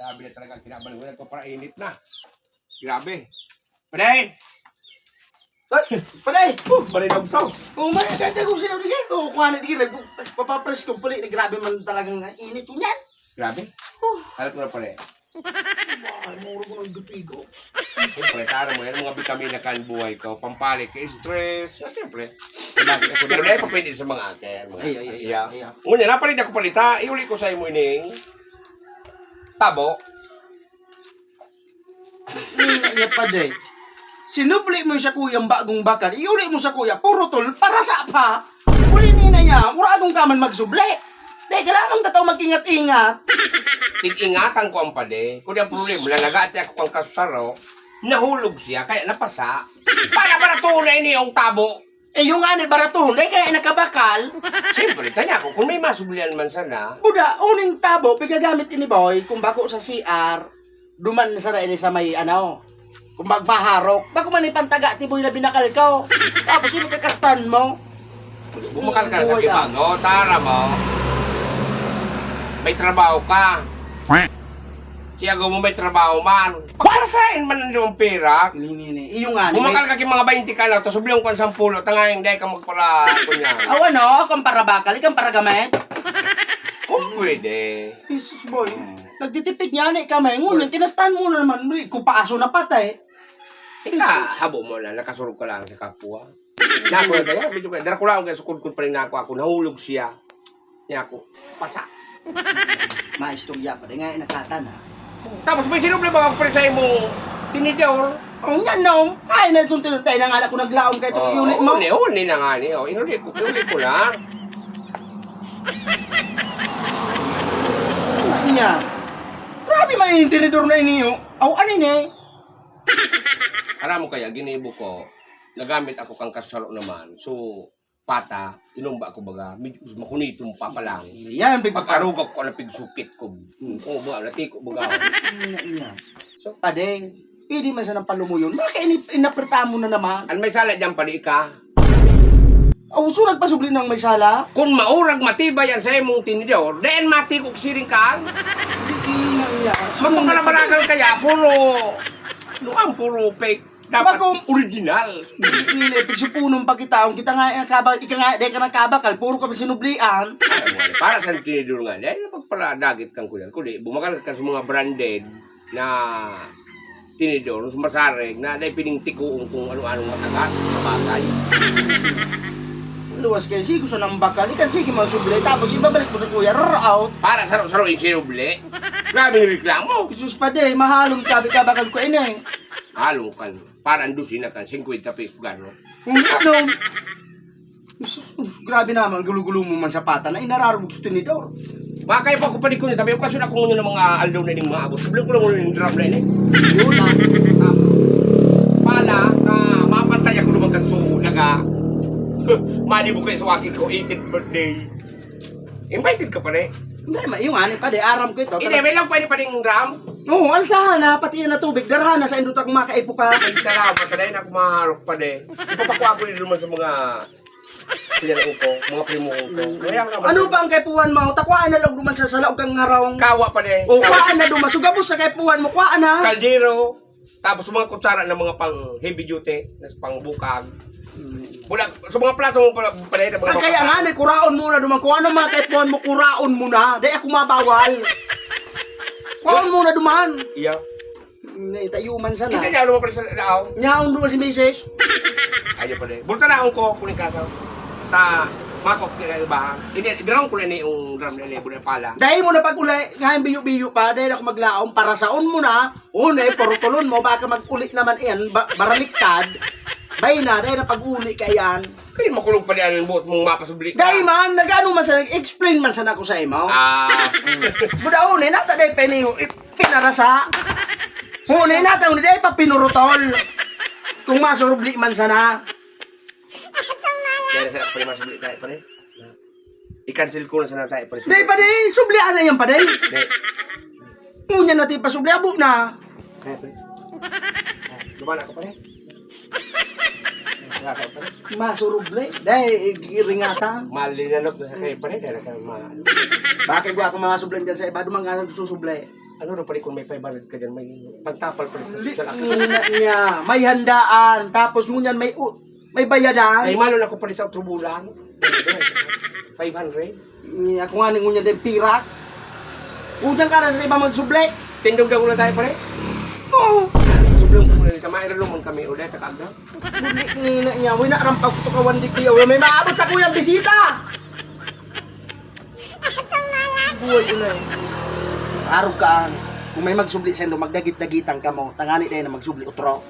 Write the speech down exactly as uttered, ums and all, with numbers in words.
Grabe na talaga ang kinabaluhan ko, para init na. Grabe. Pare! Ay, pare! Oh, pare na gusto. Oh, man, kaya ko sila di ko kuha na di, nag-, papapress ko pala. Grabe man talagang init ko niyan. Grabe. Oh. Alam ko na, pare. Ay, mura ko ng gapigo. Siyempre, tara mo, yan ang mga bitamina kan buhay ko. Pampalik, stress. So, siyempre. Pero na ipapwede sa mga ate, mga Ay, ay, ay, ate. Ay, ay. Ngunyan, napalit ako palita. Iuli ko sa imo ining tabo. Nina niya pa, day. Sinubli mo siya, kuya, ang bagong bakal. Iuli mo sa kuya, puro tol, para sa pa. Uli ni na niya, ura akong kaman magsubli. Day, kailangan tataw mag-ingat-ingat. Tig-ingatan ko ang pade. Kung ang problema, nalagati ako pang kasaro, nahulog siya, kaya napasa. Para, para tunay niya yung tabo. Eh, yung ani, barato, day, kaya nakabakal. Siyempre, tanya ko, kung may masublian man sana. Buda, uning tabo, pigagamit ini, boy, kung bako sa C R, duman sana ini sa may, ano, kung magmaharok. Bako man ipantaga, tiboy na binakal ko. Tapos yung kakastan mo. Bumakal ka na sa Buhay, ah. Kibag. O, tara mo. May trabaho ka. Siya mo may trabaho man. Para saan man ang limang pirak? Ni, ni, ni. Iyo nga, ni, Bumakal ka ki mga baynte ka lang, tapos sublihan ko ang sampulo, tanganing dahil ka magpara, kunya. Aw, ano? Akong parabakal, ikang paragamit? Kung pwede. Jesus, boy. Hmm. Nagtitipid nga ni kami. Ngunyan, kinastahan mo na naman. Uy, kupaso na patay. Ika, habo mo na, nakasurog ka lang sa kapwa. Nako na kaya, medyo kaya, darakulaon kaya sukod ko pa rin nako ako, nahulog siya. Niya ako, pasa. Maistorya pa rin nga, nakatan, ha? Tapos may sinubli ba magpresay mo, tinidor? Oh, nga, no. Ay, na itong tinidor. Dahil na nga ako naglaom kay itong iuli mo. Uli, uli na nga niyo. Inuli ko, inuli ko na. Nga. Grabe man yung tinidor na iniyo. Aw, ano ini? Aram mo kaya, ginibo ko, nagamit ako kang kasaro naman. So, pata, inumba ko baga, medyo makunitong pa pa lang. Yan, big Pag-arugak ko, napigsukit ko. Hmm. Oo, baga, natiko baga. Yan, yan. So, pade, pwede man sanang palumuyon. Bakit ini-, inaperta mo na naman? An may sala diyan, pade, ika. Oh, so nagpasubli nang may sala? Kun maurag matibay an saimong tinidor, dayan matikok siring kan. Hindi, hindi nga iya. Magpaparabaragal kaya, puro, ano ang puro fake? Dapat Bago original. Hindi, pigsupunon pa kita. Ang kita nga, ang kaba-, ika nga, dahil ka nagkabakal, puro ka sinublian. Ay, wala. Para sa tinidor nga, dahil napagparadagit kang kuyan. Kundi, bumakal ka sa mga branded na tinidor, mas masarig na dai pining tikuon kung ano-anong matagas, mabagay. Luwas kayo, sige, gusto ng bakal, ikan sige, mga sublay, tapos ibabalik mo sa kuya, rrr, out. Para saro-saro yung sinubli. Grabe yung reklamo. Jesus pa de, mahalong tabi ka, bakal ko ini. Halong kan, para ang dusina kan, singkwenta pesos gano. Kung ano, Sus, sus, grabe naman, gulo-gulo mo man sa pata na inararog sa tinidor. Makaya pa ako palikon, sabi ko, kaso na kung ano ng mga aldaw na ining mga abot. Sabi ko lang yung drum na ini. Yun, ah. Pala, na mapantay ako naman kan suho, naga. Mali mo kayo sa wakil ko, eighteenth birthday. Invited ka pa na eh. Hindi, ma-, yung ani pa, di, aram ko ito. Hindi, may lang pwede pa rin drum. Oo, alsahan na, pati yan na tubig, darhan na sa indot akong makaipo ka. Ay, salamat, dahil na kumaharok pa na eh. Ipapakuha ko yun naman sa mga Kaya na upo, mga primo ko. Mm. Kaya nga, Ano ba ang kaipuhan mo? Takwaan na lang duman sa salaog kang harong. Kawa pa, de. O, Kawa. Kwaan na duman. So, gabos na kaipuhan mo, kwaan na. Kaldero. Tapos, mga kutsara ng mga pang heavy duty, nas pang bukag. Mm. Wala, sa mga plato mo pala, pala, mga Ang kaya pagkain. Nga, na, kuraon mo na duman. Kung ano mga kaipuhan mo, kuraon mo na. Di ako mabawal. Kuraon mo na duman. Iya. Naitayo man sana. Kasi niya, lumapit sa lao. Nyaon doon si misis. Ayaw pala eh. Bulta na akong ko, kuning kaso. Ta, makop ka kayo ba? Ini, ground ko na ni yung drum na ni, buna pala. Dahil mo na pag-uli, ngayon biyo-biyo pa, dahil ako maglaom, para saon mo na, o na, portulon mo, baka mag-uli naman iyan, ba, baraliktad. Bay na, dahil na pag-uli ka yan. Kaya makulog pa diyan ang buot mong mapasubli ka. Dahil man, nag-ano man sa, nag-explain man sana ako sa imo. Ah. Budaon eh, nata dahil pa niyo, Pinarasa. Huni na, taon na, di pa pinurutol. Kung masurubli man sana. Dahil sa pala masubli tayo, pare. I-cancel ko na sana tayo, pare. Di pa, di. Sublian na yan, pa, di. Di. Ngunyan natin pasubli, abo na. Kaya, pare. Ah, dumaan ako, pare. Wala ka, pare. Masurubli. Di, iringatan. Malinanok na sa kayo, pare. Kaya na ka ma-, Bakit wa akong mga sublan dyan sa iba? Dumang ka nagsusubli. Ano daw pare kung may five hundred ka dyan, may pantapal pare sa social action. Ina niya, may handaan, tapos ngunyan may u- may bayadan. Ay, malo na ko pare sa otro bulan. Five hundred. Ni ako nga ni ngunyan din pirak. Udang ka na sa iba magsubli. Tindog daw na tayo pare. Oh. Sublong ko muna sa mayroon man kami ulit sa kagda. Buli ni ina niya, wala na rampag ko kawan di kuya. Wala may maabot sa kuyang bisita. Buhay ko na eh. Arog ka ang. Kung may magsubli sa indo, magdagit-dagitan ka mo. Tangani dahil na magsubli utro.